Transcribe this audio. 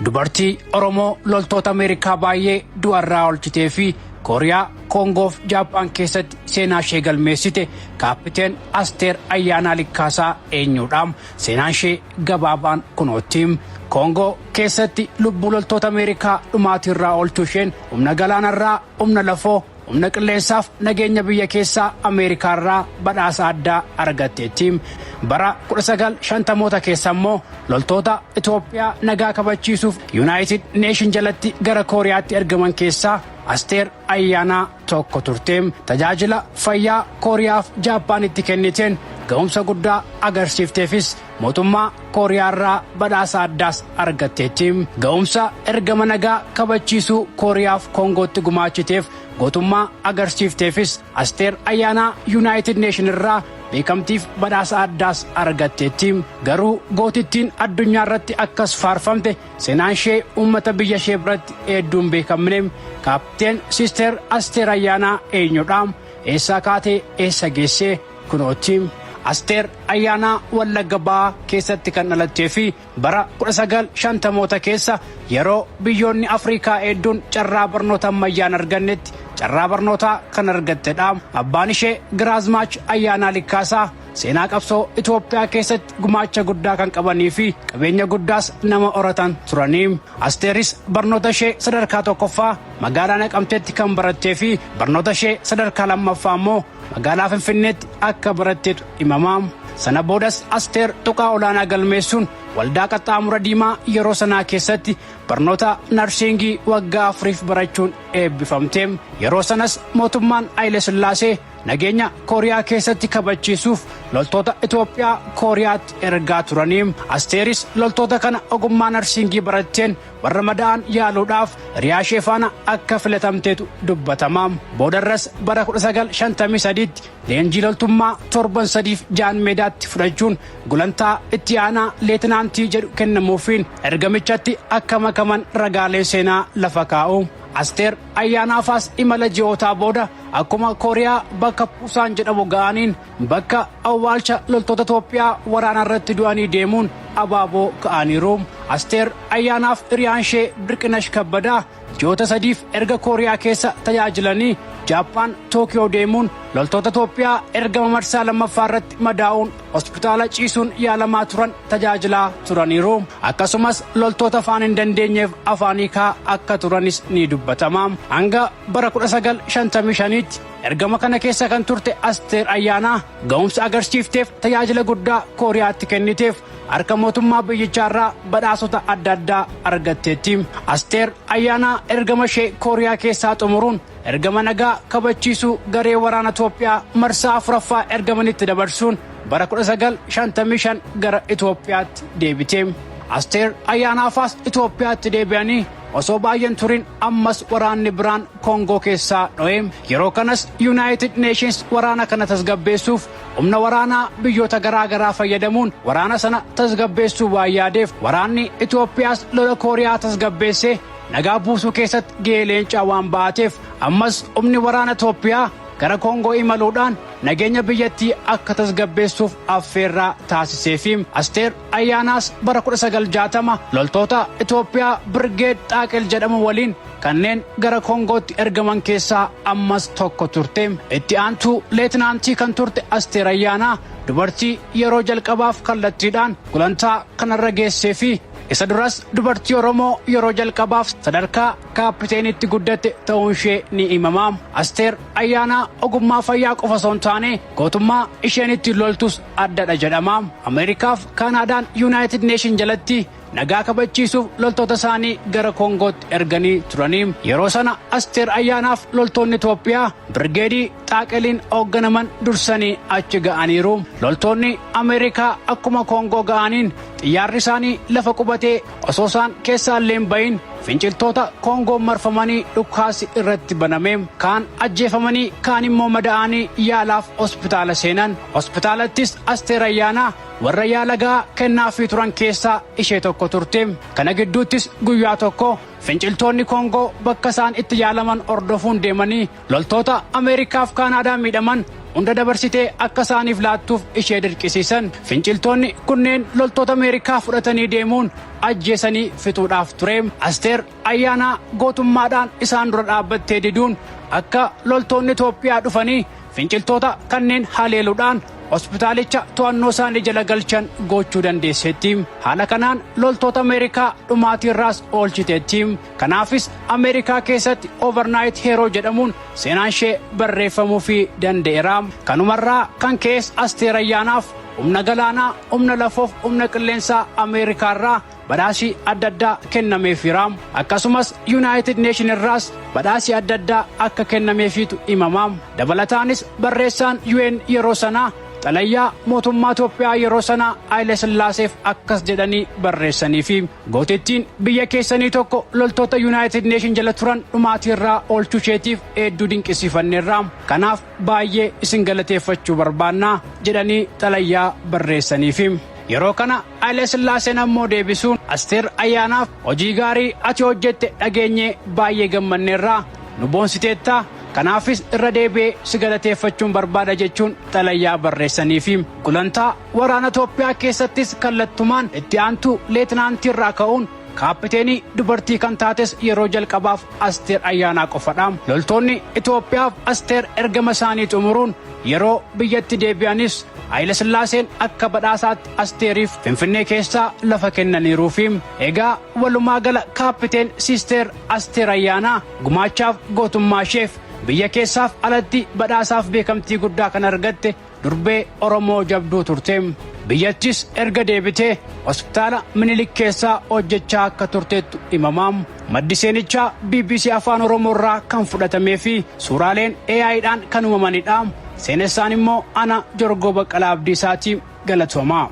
Dubartii Oromoo loltoota Ameerikaa baay'ee du'arraa oolchitee fi Kooriyaa, Koongoof Jaappaan keessatti seenaa ishee galmeessite Kaappiteen Asteer Ayyaanaa Likkaasaa eenyudha? Seenaan ishee gabaabaan kunootti. Koongoo keessatti lubbuu loltoota Ameerikaa dhumaatiirraa oolchuu isheen humna galaanarraa, humna lafoo, humna qilleensaaf nageenya biyya keessaa Ameerikaarraa badhaasa addaa argatteetti. Bara 1950moota keessa immoo loltoota Itoophiyaa nagaa kabachiisuuf United Nation jalatti gara Kooriyaatti ergaman keessaa Asteer Ayyaanaa tokko turte. Tajaajila fayyaa Kooriyaaf Jaappaanitti kenniteen ga'umsa guddaa agarsiifteefis mootummaa Kooriyaarraa badhaasa addaas argatteetti. Ga'umsa ergama nagaa kabachiisuu Kooriyaaf Koongootti gumaachiteef gootummaa agarsiifteefis Asteer Ayyaanaa United Nation irraa beekamtiif badhaasa addaas argatteetti. Garuu gootittiin addunyaa irratti akkas faarfamte seenaan ishee uummata biyya ishee biratti hedduun beekamne. Kaapteen Sister Asteer Ayyaanaa eenyudha? Eessaa kaatee eessa geessee? Kunootti. Asteer Ayyaanaa Wallagga Ba'aa keessatti kan dhalattee fi bara 1950moota keessa yeroo biyyoonni Afrikaa hedduun carraa barnoota ammayyaan argannetti carraa barnootaa kan argattedha. Abbaan ishee Giraazmaach Ayyaanaa Likkaasaa seenaa qabsoo Itoophiyaa keessatti gumaacha guddaa kan qabanii fi qabeenya guddaas nama horatan turanii. Asteeris barnoota ishee sadarkaa tokkoffaa magaalaa Naqamteetti kan barattee fi barnoota ishee sadarkaa lammaffaa immoo magaalaa Finfinneetti akka baratteetu himama. Sana boodas Asteer tuqaa olaanaa galmeessuun waldaa qaxxaamura diimaa yeroo sanaa keessatti barnoota narsiingii waggaa 4 barachuun eebbifamte. Yeroo sanas mootummaan Haayile Sillaasee nageenya Kooriyaa keessatti kabachiisuuf loltoota Itoophiyaa Kooriyaatti ergaa turanii. Asteeris loltoota kana ogummaa narsiingii baratteen warra madaa'an yaaluudhaaf hiriyaa ishee faana akka filatamteetu dubbatama. Boodarras bara 1953tti leenjii loltummaa torban 3f Jaan Meedaatti fudhachuun gulantaa itti aanaa leetinaantii jedhu kennamuufiin ergamichatti akka makaman ragaalee seenaa lafa kaa'u. Asteer Ayyaanaafaas imala ji'ootaa booda akkuma Kooriyaa bakka Puusaan jedhamu ga'aniin bakka awwaalcha loltoota Itoophiyaa waraana irratti du'anii deemuun abaaboo ka'aniiru. Asteer Ayyaanaaf hiriyaan ishee Birqinash Kabbadaa ji'oota 3f erga Kooriyaa keessa tajaajilanii Jaappaan Tookiyoo deemuun loltoota Itoophiyaa ergama marsaa lammaffaa irratti madaa'uun hospitaala ciisuun yaalamaa turan tajaajilaa turaniiru. Akkasumas loltoota afaan hin dandeenyeef afaan hiikaa akka turanis ni dubbatama. Hanga bara 1955tti ergama kana keessa kan turte Asteer Ayyaanaa ga'umsa agarsiifteef tajaajila guddaa Kooriyaatti kenniteef harka mootummaa biyyichaarraa badhaasota adda addaa argatteetti. Asteer Ayyaanaa ergama ishee Kooriyaa keessaa xumuruun ergama nagaa kabachiisuu garee waraana Itoophiyaa marsaa 4ffaa ergamanitti dabarsuun bara 1955 gara Itoophiyaatti deebite. Asteer Ayyaanaafaas Itoophiyaatti deebi'anii osoo baay'een turin ammas waraanni biraan Koongoo keessaa dho'e. Yeroo kanas United Nations waraana kana tasgabbeessuuf humna waraanaa biyyoota garaa garaa fayyadamuun waraana sana tasgabbeessuu waan yaadeef waraanni Itoophiyaas lola Kooriyaa tasgabbeessee nagaa buusuu keessatti gahee leencaa waan ba'ateef ammas humni waraana Itoophiyaa gara Koongoo imaluudhaan nageenya biyyattii akka tasgabbeessuuf affeerraa taasisee fi Asteer Ayyaanaas bara 1960 loltoota Itoophiyaa Birgeed Xaaqel jedhamu waliin kanneen gara Koongootti ergaman keessaa ammas tokko turte. Itti aantuu leetinaantii kan turte Asteer Ayyaanaa dubartii yeroo jalqabaaf kallattiidhaan gulantaa kanarra geessee fi isa duras dubartii Oromoo yeroo jalqabaaf sadarkaa kaapiteenitti guddatte ta'uun ishee ni himama. Asteer Ayyaanaa ogummaa fayyaa qofa osoo hin taane gootummaa isheen ittiin loltus addadha jedhama. Ameerikaaf Kaanaadaan United Nation jalatti nagaa kabachiisuuf loltoota isaanii gara Koongootti erganii turanii. Yeroo sana Asteer Ayyaanaaf loltoonni Itoophiyaa Birgeedii Xaaqeliin hoogganaman dursanii achi ga'aniiru. Loltoonni Ameerikaa akkuma Koongoo ga'aniin xiyyaarri isaanii lafa qubatee osoo isaan keessaa illee hin bahin finciltoota Koongoon marfamanii dhukkaasi irratti baname. Kaan ajjeefamanii kaan immoo mada'anii yaalaaf hospitaala seenan. Hospitaalattis Asteer Ayyaanaa warra yaala gahaa kennaafii turan keessaa ishee tokko turte. Kana gidduuttis guyyaa tokko finciltoonni Koongoo bakka isaan itti yaalaman hordofuun deemanii loltoota Ameerikaaf Kaanaadaa miidhaman hunda dabarsitee akka isaaniif laattuuf ishee dirqisiisan. Finciltoonni kunneen loltoota Ameerikaa fudhatanii deemuun ajjeesanii fixuudhaaf ture. Asteer Ayyaanaa gootummaadhaan isaan dura dhaabbattee diduun akka loltoonni Itoophiyaa dhufanii finciltoota kanneen haleeluudhaan hospitaalicha to'annoo isaanii jala galchan gochuu dandeesseetti. Haala kanaan loltoota Ameerikaa dhumaatiirraas oolchiteetti. Kanaafis Ameerikaa keessatti Overnight Hero jedhamuun seenaan ishee barreeffamuufii danda'eera. Kanumarraa kan ka'es Asteer Ayyaanaaf humna galaanaa, humna lafoof humna qilleensaa Ameerikaarraa badhaasii adda addaa kennameefiira. Akkasumas United Nation irraas badhaasii adda addaa akka kennameefiitu himama. Dabalataanis barreessaan UN yeroo sanaa xalayyaa mootummaa Itoophiyaa yeroo sanaa Haayile Sillaaseef akkas jedhanii barreessaniifi: "Gootittiin biyya keessanii tokko loltoota United Nation jala turan dhumaatiirraa oolchuu isheetiif hedduu dinqisiifanneerra. Kanaaf baay'ee isin galateeffachuu barbaannaa" jedhanii xalayyaa barreessaniifi. Yeroo kana Haayile Sillaaseen ammoo deebisuun, "Asteer Ayyaanaaf hojii gaarii ati hojjette dhageenyee baay'ee gammanneerraa, nu boonsiteettaa, kanaafis irra deebi'ee si galateeffachuun barbaada" jechuun xalayyaa barreessaniifi. Gulantaa waraana Itoophiyaa keessattis kallattumaan itti aantuu leetinaantii irraa ka'uun kaappiteenii dubartii kan taates yeroo jalqabaaf Asteer Ayyaanaa qofadha. Loltoonni Itoophiyaaf Asteer ergama isaanii xumuruun yeroo biyyatti deebi'anis Haayile Sillaaseen akka badhaasaatti Asteeriif Finfinnee keessaa lafa kennaniiruufi. Egaa walumaa gala kaappiteen Siisteer Asteer Ayyaanaa gumaachaaf gootummaa isheef biyya keessaaf alatti badhaasaaf beekamtii guddaa kan argatte durbee Oromoo jabduu turte. Biyyattis erga deebitee hospitaala Minilik keessaa hojjechaa akka turteettu himamaa. Maddi seenichaa BBC Afaan Oromoo irraa kan fudhatamee fi suuraaleen AI'dhaan kan uumamanidha. Seenessaan immoo ana Jorgoo Baqqalaa Abdiisaatii. Galatoomaa.